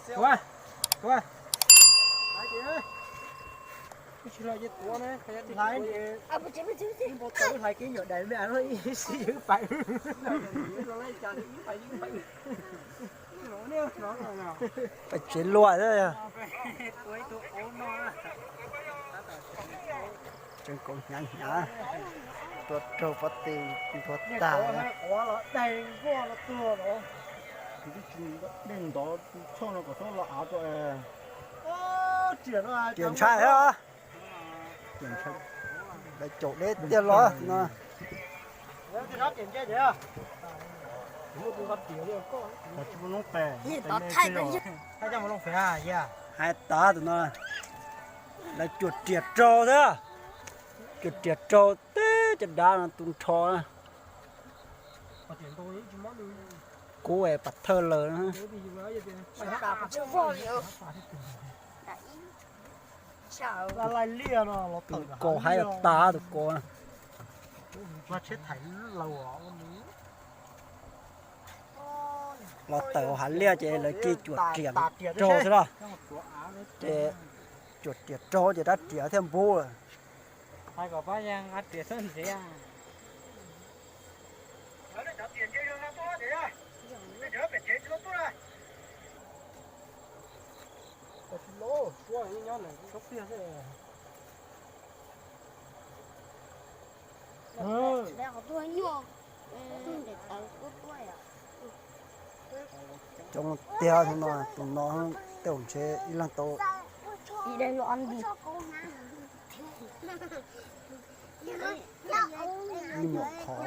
Ua, ua. Hlais, hlais, hlais kib nyuam dais me no ib si ywv pais. Pais tsev luaj xwb. Tseem kaum hnyav hnyav, tua raug pob tw ntuag tag. Dej ntov txhoj no kom txhob los av rau. Riam ntshai thiab. Lawv caum deb tiag los no. Hais tas tus no, lawv cuam riam raug thiab. Cuam riam raug teb cov dav no tu nrho. Kub es pas thawj lawm. Tus kaus haib tas tus kaus. Los tawm hav liaj ces lawv cia cuam riam raug xwb los. Ces cuam riam raug ces rab riam thiaj npub lawm. Coob tiag no, tus no tej zaum ntshe ib leeg tau ib daim lo li. Me nyuam qhov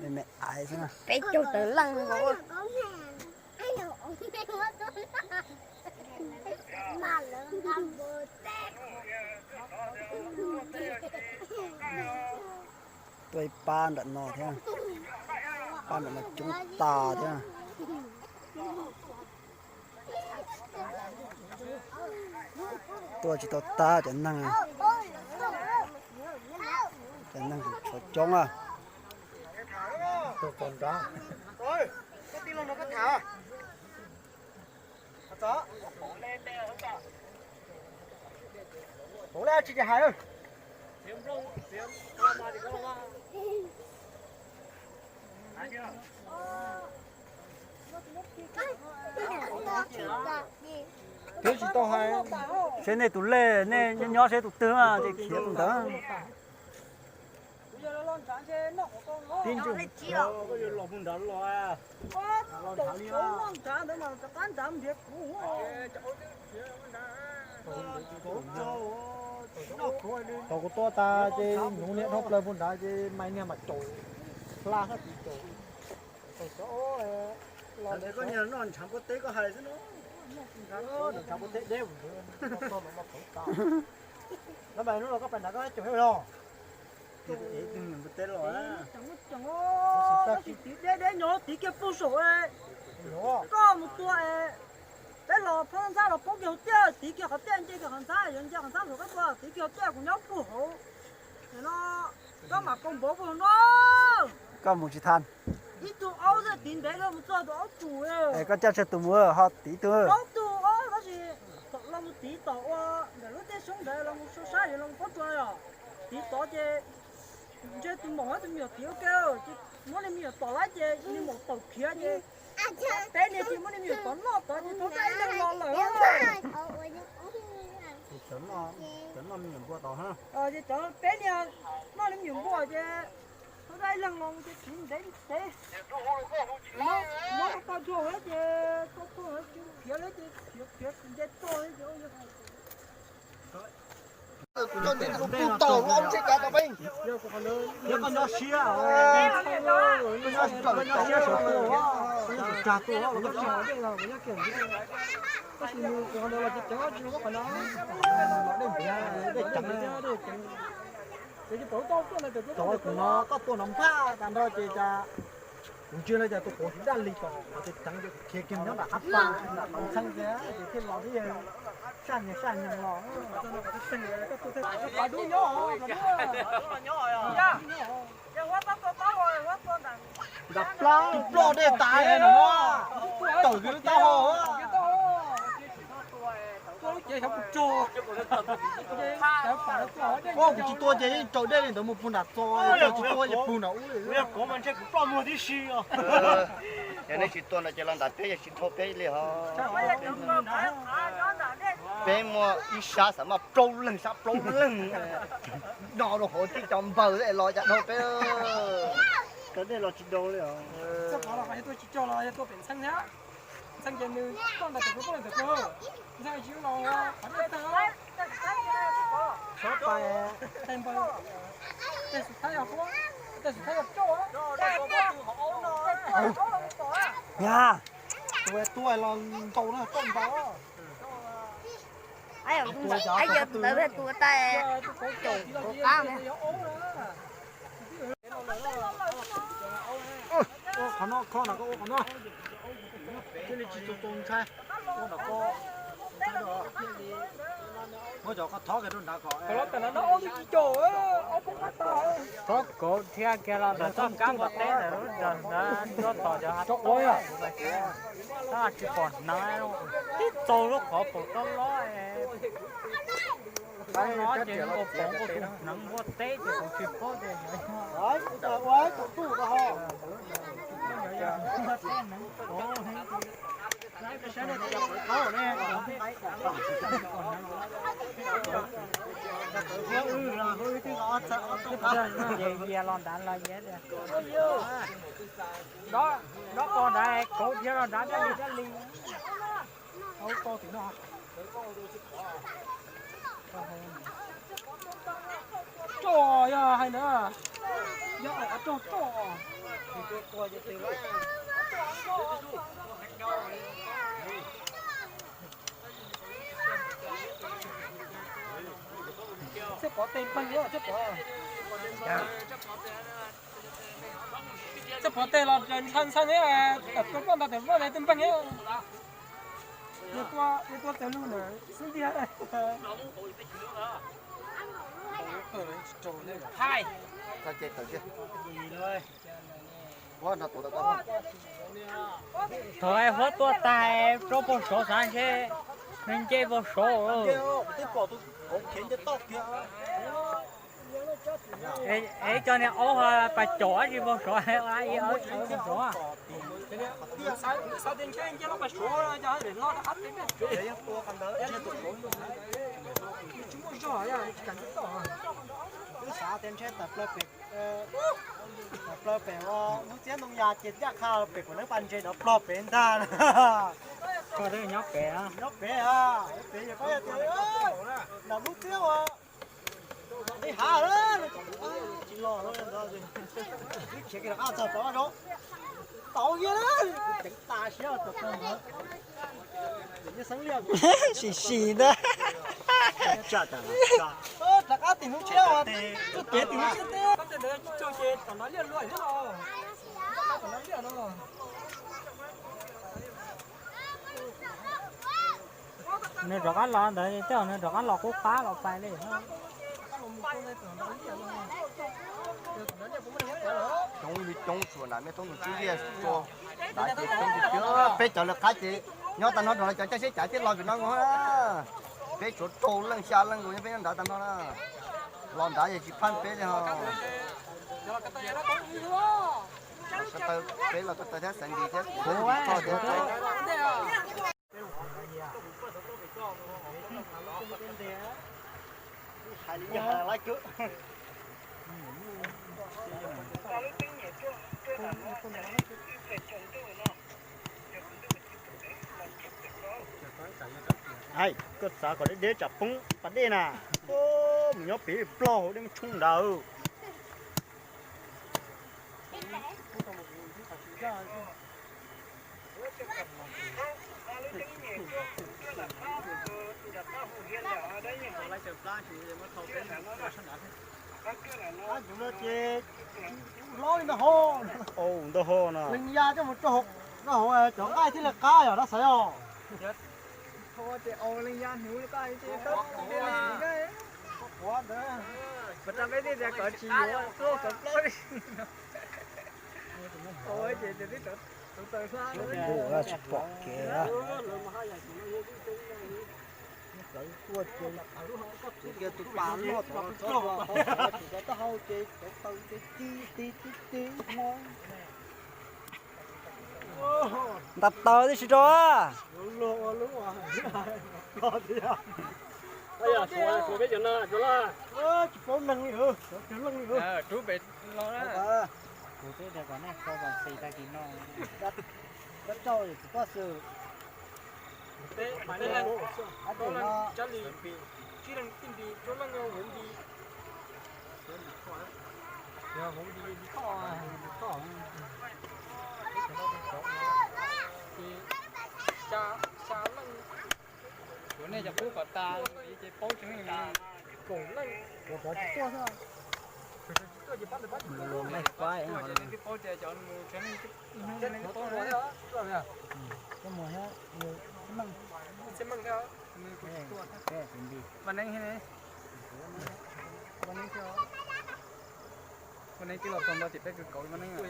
me me aiv xwb na. Peb caug tawm leej nkaus. Tuaj ib pab nram no thiab, pab nram no coob tas thiab. Tuaj tsis tau tag cov neeg, cov neeg tshuav coob a. Twb tsis tau hais. Seb nej tus lej, nej nyob nyob seb tus twg mas ces khiav tus ntawd. Tib ntswg los mus nrad los. Thaum kuv tuaj tas ces nuv niag dhau plaws puag nrad ces mais niag mas caum hla hab tis caum. Ntshav puag teb koj hais xwb no. Ntshav puag teb deb. No mas hnub no koj pais nrad koj caum los. Tab sis tiv deb deb nyob tiv kiag puag saum. Koj mus tua es peb los phab ntxab los poob kiag hauv tiaj, tiv kiag qhov tiaj nce kiag qhov ntxab, yuav nce qhov ntxab saum koj tua, tiv kiag hauv tiaj kuv nyob puag hauv. No koj mam kau npav puag no. Koj mus tsis tau. Ib tug aub xwb tiv ntev kawg mus txog tus aub tus. Koj coj tsawg tus mus ho tiv tug. Plaub tug aub tab sis thaum los mus tiv tom ua ntawm lub tej xyoob ntawd los mus sab sab yuav los mus pob tsuas yom. Tiv tod ces ntshe tus maum thiab tus me nyuam tiv ua ke, ces muab li me nyuam tom lawm ces li maum tawm khiav ces peb niag ces muab li me nyuam tom noj tod ces thaub zaj ib leeg los lawm. Ces cov me nyuam npua tod, ces cov peb niag noj li me nyuam npua ces thaub zaj ib leeg los ces tiv ntev ntev. Muab tau dua ces tau tuag ces khiav lawm ces khiav khiav nce toj ces Cov kuv no koj tua no npaj tas nrho ces cas kuv ntsia no cas tus quav tsis daj li tom ces teev ces khiav kiag nyob nram qab pas nram qab ntxheeb ces thiaj los thiab yawg saj nyeeg saj nyeeg los. Tus ploj dej tas no. Tawm kiag lub taub hau. Ua kuv tsis tua ces yeej raus dej li ntawd mus puag nram txo, tsis tua ces pug nram ub li. Yog nej tsis tua no ces los nram peb yog tsis dhau peb li hos. Peb muaj ib sab xav maj plaub leeg, sab plaub leeg no rau hauv tib co npawg los cas dhau peb. Raus dej los tsis dhau li os. Ntxhee ces nws koj ntawm tus koj ntawm tus, ntxhee tsis los qhov dej tag. Sov pais, tej npawg, tej xus thaib yog huab, tej xus thaib yog coj. Nyab, tus tua los ntaus na, coj ntaus. Ntawd tua tas caum qab. Qhov no kho no, koj ua qhov no. Thiaj li tsis tu tu ntshai. Ua no koj, muab cov koj thov kiag rau nrad kom. Koj kauv thiab kiag los ntawm txoj kab npua teb ntawm lub ntawd ntawd nruab tos cov hav tub, tsis pom hneev, tib txaus lub qhov paum tob lob. Qhov no ces nkaus pov nkaus tus hneev npua teb ces kuv tsis paub tias yog. Ces yia los nrad los yia tias, nyob tos nrad kauv dhia los nrad dab li dab li. Coj yog hais ntawd, yog raug coj. Txhiaj Pov tes npeeg, Txhiaj Pov. Txhiaj Pov tes los ntshai ntshai, koj nta tam vaj tes npeeg. Nws tua txawv lug na xub ntiag. Thaum huab tuaj tag rau puag saud xav ntshe nws nce puag saud. Es cov niag aub pas caum dab tsi puag saud, puag saud. Wb xav tias ntshe tawm plaws pem, tawm plaws pem ua lub txiab ntoo yas ces ncaj qha pem kuv neeb pas ntses no plog pem ntag. Koj twb nyob pem, nyob pem, pem yog koj yog tias nram lub txiab ua ib hav tsis los, wb khiav kiag rov qab txog rov zoo tau kiag, ceev tas siab rau tag ntawd. Sim sim ntag. Rov qab tim lub txiab, tim lub txiab teb. Nws rov qab los ntawd, tej zaum nws rov qab los qub qab los pais li. Coob li coob, tsuas nram mej thoob nus tib liaj tso, nrad ces coob tiag tiag. Peb cov lawv qab ces nyob tag nrho, cov caij tsheb cav thiaj los pem no nkaus na. Peb tsuav rau leej xya leej nkaus nyob peb nyob nrad tag nrho na. Los nrad yog tsis phaj peb li ho. Peb los ko taw thiab Xaiv Nris thiab, thiab Hais, koj xav kom deb deb tsam poob pas dej na. Mus nyob pem plog hauv dej muab tshoob nrad. Ces hlob li ntag ho. Ntag ho no. Leej ya coj mus rau hauv, cov nqaij thiaj li qab yom dab xaiv os. Ua ntawd, peb tias kov tsis yuav tuaj kov plaub li. Ces twb Tsis pom kev. Nta taw tib si rau. Tsis paub neeg li, cov leej li. Kuv twb tias kom nej sau tag kis no. Koj tau tsis toj xwm. Tib leeg, tsib leeg tij nti, cuaj leej nti. Yog hauv li li toj, li toj. Ces xya, xya leej. Kuv nej cov qub kom tas li ces paub tseeb li. Kaum leej. Kuv cov tsis tuaj xwb. Cov tsis tuaj ces pab ntawd pab tsis tuaj. Cov twb paub tias cov mus tsev neeg ib hnub nej twb paub. Koj mus thiab, xib meej. Xib meej thiab. Vaj Neeb thiab ne. Vaj Neeb thiab. Vaj Neeb twb los txog ntua tim peb kwv kaum Vaj Neeb.